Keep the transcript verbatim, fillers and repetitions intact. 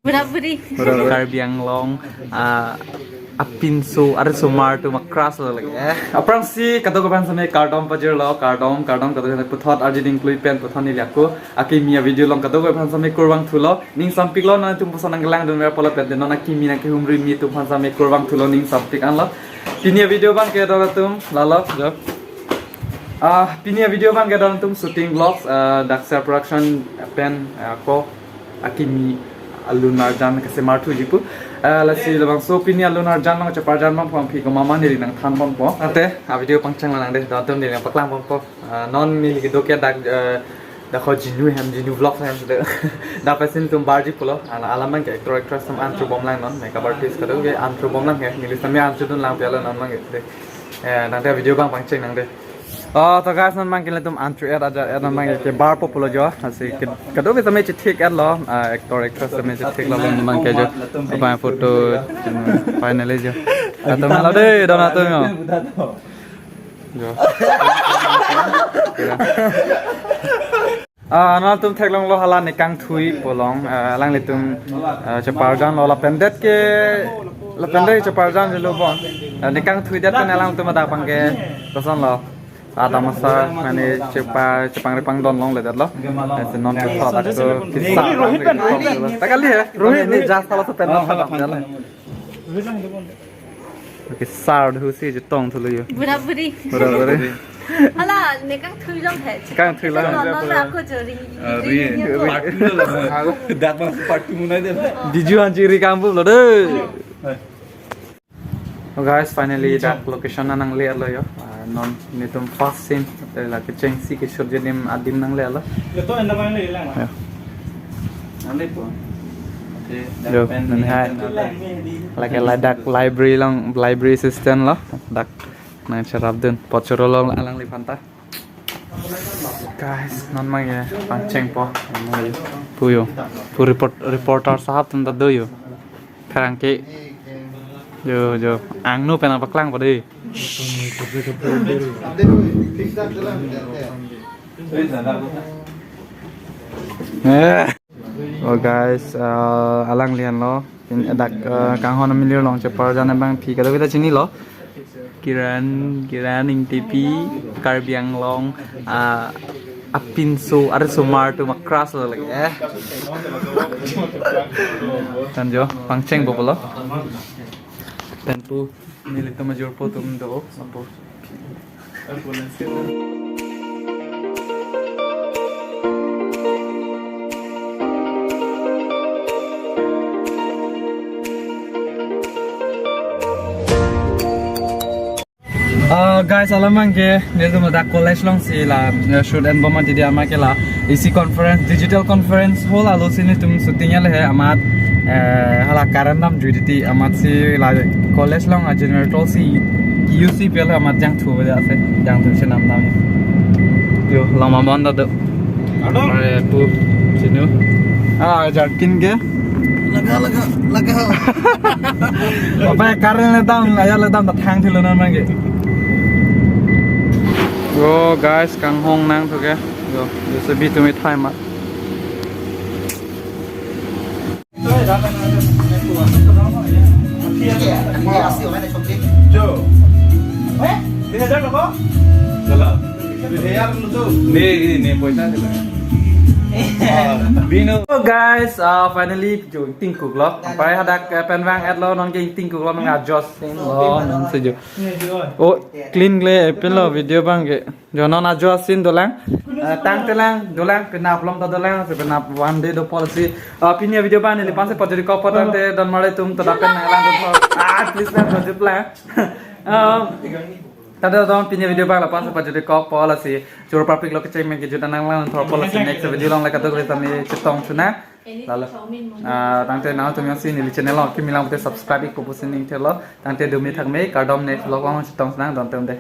Bura buri. Karbi Anglong, ah, apinso, arisomar atum a-crush lo lake. Eh, aphrangsi kadokave aphan same kardom pajirlo, kardom, kardom, kadokave puthot arjuding klui pen puthot neli ako akimi a-video along kadokave aphan same kurvangthulo, ning sampiklo, non atum puson nangkelangdun ver polo pen, non akimi nangkehumri mi atum aphan same kurvangthulo, ning sampik anlo. Pini a-video abang ke don atum, lalo, jo. Ah, pini a-video abang ke don atum shooting vlogs, ah, Daksha Production pen, ah, ako akimi alun arjan kasemarthuji pu. Ah, lasi labangso pini alun arjan nangcheparjan abang pon aphi komat ma neli nangthan ponpo. Ante, a-video pangcheng lang de, don atum neli nangpaklang ponpo. Ah, non neli kedo ke dak, eh, dak ho Jinu hem, Jinu Vlogs hem sudah. Dak pesin atum barji pulo, ala, alam abang ke actor actress atum an chubom lang non, makeup artist kedo ke an chubom lang ke, neli same an chudun lang piala non abang ke. Eh, nangte video abang pangcheng nang de. Oh, to guys, non abang ke ilitum an chu-et aja, et non abang ke barpo pulo jo. Lasi ke, kadokave same chethik-etlo, ah, actor actress same chethiklo, non abang ke jo. Abang photo, finally jo. Atum lo de, don atum yo. Jo. Ah, non atum theklonglo hala Nekangthui pu along, ah, alanglitum, ah, cheparjanlo lapen det ke, lapen det cheparjanlo bon. Ah, Nekangthui det pen alangtum adap abang ke kosonlo. Adam asar mane chepa, chepangri pangdon longledetlo. Lasi non puthot dak so kisa. Ta kali he, Rohit, ne Rohit. Just hala so pen. Oh, hala thang. Oke, sar dhu si chetongthulo yo. Bura buri. Bura buri. Hala, Nekangthui along he. Kangthui along. Non, non, ako jo ri. Ah, ri. Ri. Part two lo. Dak abang part two munai de. Diju anji ri kangbup lo de. Oh guys, finally dak location nangle-etlo yo. Ah, non netum first scene, te la kechengsi ke shoot adim adim nangle-etlo. Yo to enda nangle lang. Ya. Nangle po. Oke, yo, pen nang hai. Lake ladak library along, library assistant lo. Dak nangcherapdun. Pochoro lo alangliphan ta. Guys, non abang ke pangchengpo. Pu yo. Pu report, reporter sahab atum ta do yo. Pherangke. Jo, jo. Angno pen nangpaklangpo de. Eh. Oh guys, uh, alangli anlo. Pin dak, uh, kanghon amili along cheparjan abang aphi kadokave ta chinilo. Kiran, Kiran Engtipi, Karbi Anglong, ah, apinso, arisomar atum a-crush lo lake, eh. Tan jo, pangchengpo pulo. Tan pu, nelitum ajorpo atum do, apo. Uh, guys, alam abang ke, nelitum dak college alongsi la, eh, shoot enbom ajoine amat ke la, isi conference, digital conference hall alongsi nelitum shooting-et le he amat, eh, hala current damjui titi amatsi la college along a-generator si use-pi le amat jangthu aja ase, jangthu chenam dam. Yo, lama bon ta do. Are pu, chinu. Ah, jerkin ke? Laga, laga, laga. Apa ya, current le dam, aya le dam, ta thangthulo non abang ke. Yo, guys, kanghon nangthu ke. Yo, yo se bi tumi thai ma. Nih, nih, nih, poisa sila. Bino. So guys, uh, finally jo ingtingkuklo. Pai hadak, eh, pen vang-etlo, non ke ingtingkuklo, non ajo asin lo, non se jo. Oh, clean le, pen lo video abang ke. Jo non ajo asin dolang. Eh, tangte lang, dolang, penap along ta dolang, se penap one day dopo lasi. Eh, pini video abang neliphan si pajirikokpo tangte don mare atum to dapen nanglang dopo. Ah, please lang, pajut lang. Eh, tangte don pini video abang laphan si pajirikokpo lasi. Choro parpiklo kecheng pen kejut nanglang thorpo lasi next video along le kadokave tame chetongthu nang. Lalo. Ah, tangte nangtum jongsi neli channel along kimi lang pute subscribe-ikpo pusi ning thelo. Tangte dumi thakme, kardom, next vlog along chetongthu nang, don atum de.